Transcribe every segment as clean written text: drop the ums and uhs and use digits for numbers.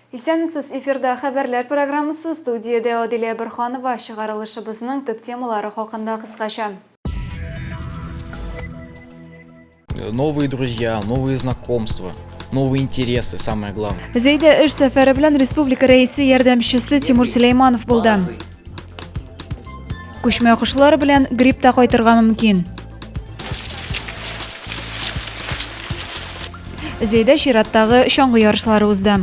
Исәнмесез, эфирда Хәбәрләр программасы, студиядә Адилә Борһанова. Чыгарылышыбызның төп темалары хакында кыскача. Новые друзья, новые знакомства, новые интересы, самое главное. Зәйдә эш сәфәре белән республика рәисе ярдәмчесе Тимур Сөләйманов булды. Күчмә кошлар белән грипп та кайтырга мөмкин. Зәйдә чираттагы чаңгы ярышлары узды.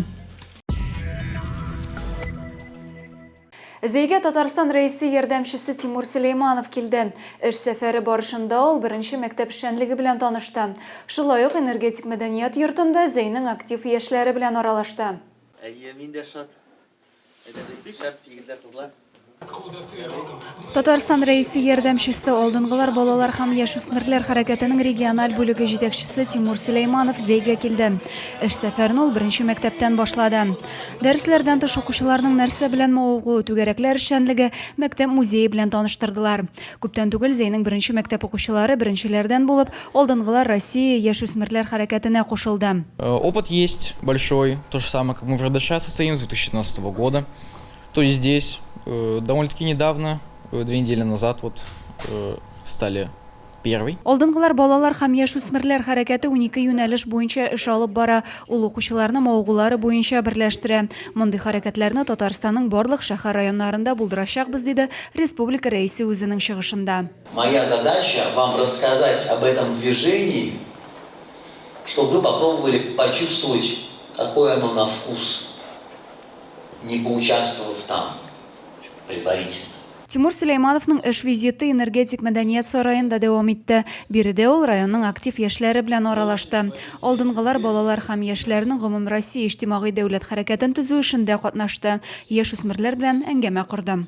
Зәйгә Татарстан Рәисе ярдәмчесе Тимур Сөләйманов килде. Эш сәфәре барышында ул беренче мәктәп эшчәнлеге белән танышты. Шулай ук Энергетик мәдәният йортында Зәйнең актив яшьләре белән аралашты. Әйе, мин дә шат. Әйдә, без бик шәп, егетләр, кызлар. Татарстан Рәисе ярдәмчесе, Алдынгылар балалар һәм яшүсмерләр хәрәкәтенең региональ бүлеге җитәкчесе Тимур Сөләйманов Зәйгә килде. Эш сәфәрен ул беренче мәктәптән башлады. Дәресләрдән тыш укучыларның нәрсә белән мавыгуы, түгәрәкләр эшчәнлеге, мәктәп музее белән таныштырдылар. Күптән түгел Зәйнең беренче мәктәп укучылары беренчеләрдән булып Алдынгылар Россия яшүсмерләр хәрәкәтенә кушылды. Опыт есть большой, то же самое, как мы в РДШ состоим с 2016 года. То есть здесь довольно-таки недавно, 2 недели назад вот стали первый. Алдынгылар балалар һәм яшүсмерләр хәрәкәте 12 юнәлеш буенча эш алып бара. Ул укучыларны мавыгулары буенча берләштерә. Мондый хәрәкәтләрне Татарстанның барлык шәһәр-районнарында булдырачакбыз, диде республика Рәисе үзенең чыгышында. Моя задача вам рассказать об этом движении, чтобы вы попробовали почувствовать, какое оно на вкус, не поучаствовав там предварительно. Тимур Сөләймановның эш визиты Энергетик мәдәният сараенда дәвам итте. Биредә ул районның актив яшьләре белән аралашты. Алдынгылар балалар һәм яшьләрнең гомумроссия иҗтимагый дәүләт хәрәкәтен төзү эшендә катнашты, яшүсмерләр белән әңгәмә корды.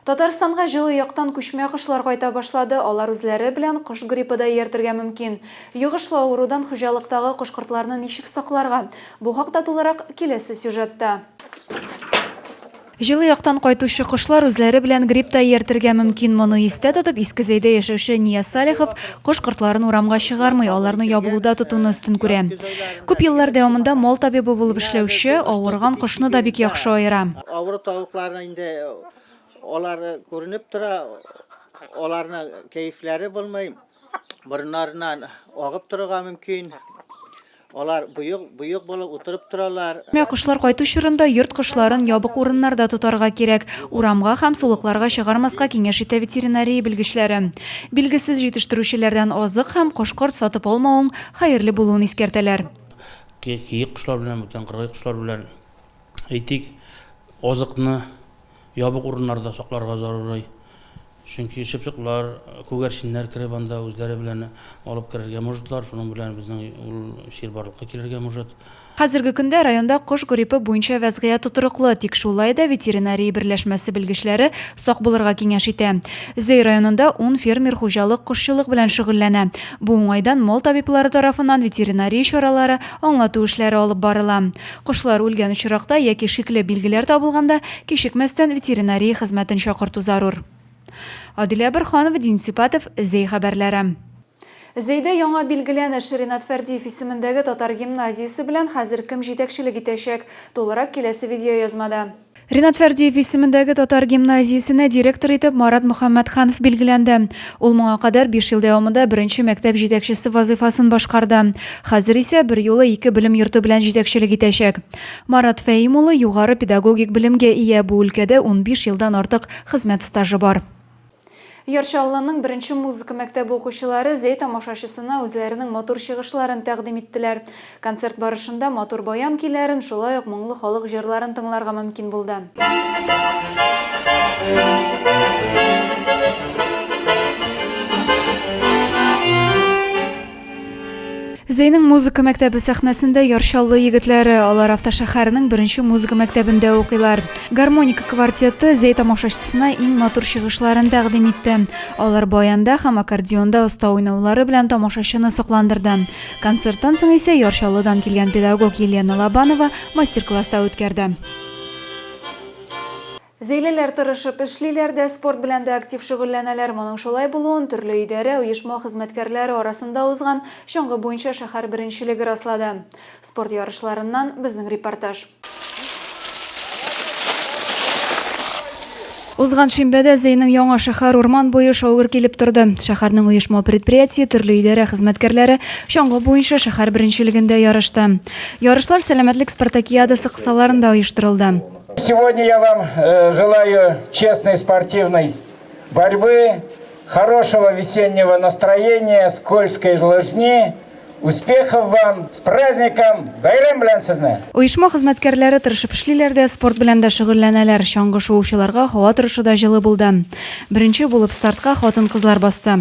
Татарстанга җылы яктан күчмә кошлар кайта башлады, алар үзләре белән кош гриппы да ияртергә мөмкин. Йогышлы авырудан хуҗалыктагы кош-кортларны ничек сакларга? Бу хакта тулырак киләсе сюжетта. Җылы яктан кайтучы кошлар үзләре белән грипп та ияртергә мөмкин. Моны истә тотып, Иске Зәйдә яшәүче Нияз Салихов кош-кортларын урамга чыгармый, аларны ябылуда тотуны өстен күрә. Күп еллар дәвамында мал табибы булып эшләүче авырган кошны да бик яхшы аера. Авыру тавыкларны инде алары күренеп тора, аларның кәефләре булмый, борыннарыннан агып торырга мөмкин. Алар боек, боек булып утырып торалар. Менә кошлар кайту чорында йорт кошларын ябык урыннарда тотарга кирәк. Урамга һәм сулыкларга чыгармаска киңәш итә ветеринария белгечләре. Билгесез җитештерүчеләрдән азык һәм кош-корт сатып алмавың хәерле булуын искәртәләр. Киек кошлар белән, бүтән кыргый кошлар белән Әйтик, азыкны ябык урыннарда сакларга зарури. Чөнки чыпчыклар, күгәрченнәр кереп анда үзләре белән алып керергә можетлар, шуның белән безнең ул чир барлыкка килергә может. Хәзерге көндә районда кош гриппы буенча вәзгыять тотрыклы, тик шулай да ветеринария берләшмәсе белгечләре сак булырга киңәш итә. Зәй районында ун фермер хуҗалык кошчылык белән шөгыльләнә. Бу уңайдан мал табиблары тарафыннан ветеринария чаралары, аңлату эшләре алып барыла. Кошлар үлгән очракта яки шикле билгеләр табылганда, кичекмәстән ветеринария хезмәтен чакырту зарур. Адилә Борһанова, Дин Сипатов, Зәй хәбәрләре. Зәйдә яңа билгеләнеш, Ринат Фәрдиев исемендәге татар гимназиясе белән хәзер кем җитәкчелек итәчәк? Тулырак киләсе видеоязмада. Ринат Фәрдиев исемендәге татар гимназиясенә директор итеп Марат Мөхәммәтханов билгеләнде. Ул моңа кадәр 5 ел дәвамында беренче мәктәп җитәкчесе вазыйфасын башкарды. Хәзер исә берьюлы ике белем йорты белән җитәкчелек итәчәк. Марат Фәим улы югары педагогик белемгә ия, бу өлкәдә 15 елдан артык хезмәт стажы бар. Яр Чаллының беренче музыка мәктәбе укучылары Зәй тамашачысына үзләренең матур чыгышларын тәкъдим иттеләр. Концерт барышында матур баян көйләрен, шулай ук моңлы халык җырларын тыңларга мөмкин булды. Зәйнең музыка мәктәбе сәхнәсендә Яр Чаллы егетләре, алар автошәһәрнең беренче музыка мәктәбендә укыйлар. Гармоника квартеты Зәй тамашачысына иң матур чыгышларын тәкъдим итте. Алар баянда һәм аккордеонда оста уйнаулары белән тамашачыны сокландырды. Концерттан соң исә Яр Чаллыдан килгән педагог Елена Лобанова мастер-класс та үткәрде. Зәйлеләр тырышып эшлиләр дә, спорт белән дә актив шөгыльләнәләр. Моның шулай булуын төрле идарә, оешма хезмәткәрләре арасында узган чаңгы буенча шәһәр беренчелеге раслады. Спорт ярышларыннан безнең репортаж. Узган шимбәдә Зәйнең Яңа шәһәр урман буе шау-гөр килеп торды. Шәһәрнең оешма-предприятие, төрле идарә хезмәткәрләре чаңгы буенча шәһәр беренчелегендә ярышты. Ярышлар Сәламәтлек спартакиадасы кысаларында оештырылды. Сегодня я вам э, желаю честной спортивной борьбы, хорошего весеннего настроения, скользкой лыжни, Успехов вам! С праздником! Бәйрәм белән сезне! Оешма хезмәткәрләре тырышып эшлиләр дә, спорт белән дә шөгыльләнәләр. Чаңгы шуучыларга һава торышы да җылы булды. Беренче булып стартка хатын-кызлар басты.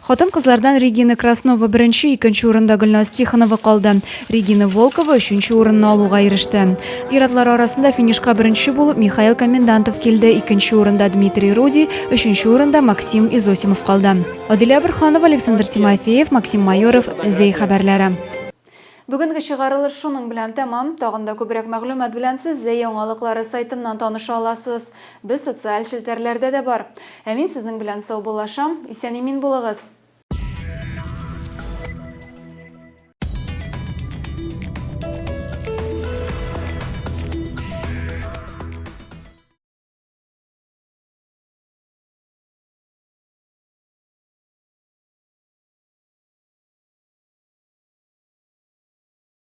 Хатын-кызлардан Регина Краснова беренче, икенче урында Гөлназ Тихонова калды. Регина Волкова өченче урынны алуга иреште. Ир-атлар арасында финишка беренче булып Михаил Комендантов килде, икенче урында Дмитрий Руди, өченче урында Максим Изосимов калды. Адилә Борһанова, Александр Тимофеев, Максим Майоров, Зәй хәбәрләре. Бүгенге чыгарылыш шуның белән тәмам. Тагын да күбрәк мәгълүмат белән сез Зәй яңалыклары сайтыннан таныша аласыз. Без социаль челтәрләрдә дә бар. Ә мин сезнең белән саубуллашам. Исән-имин булыгыз!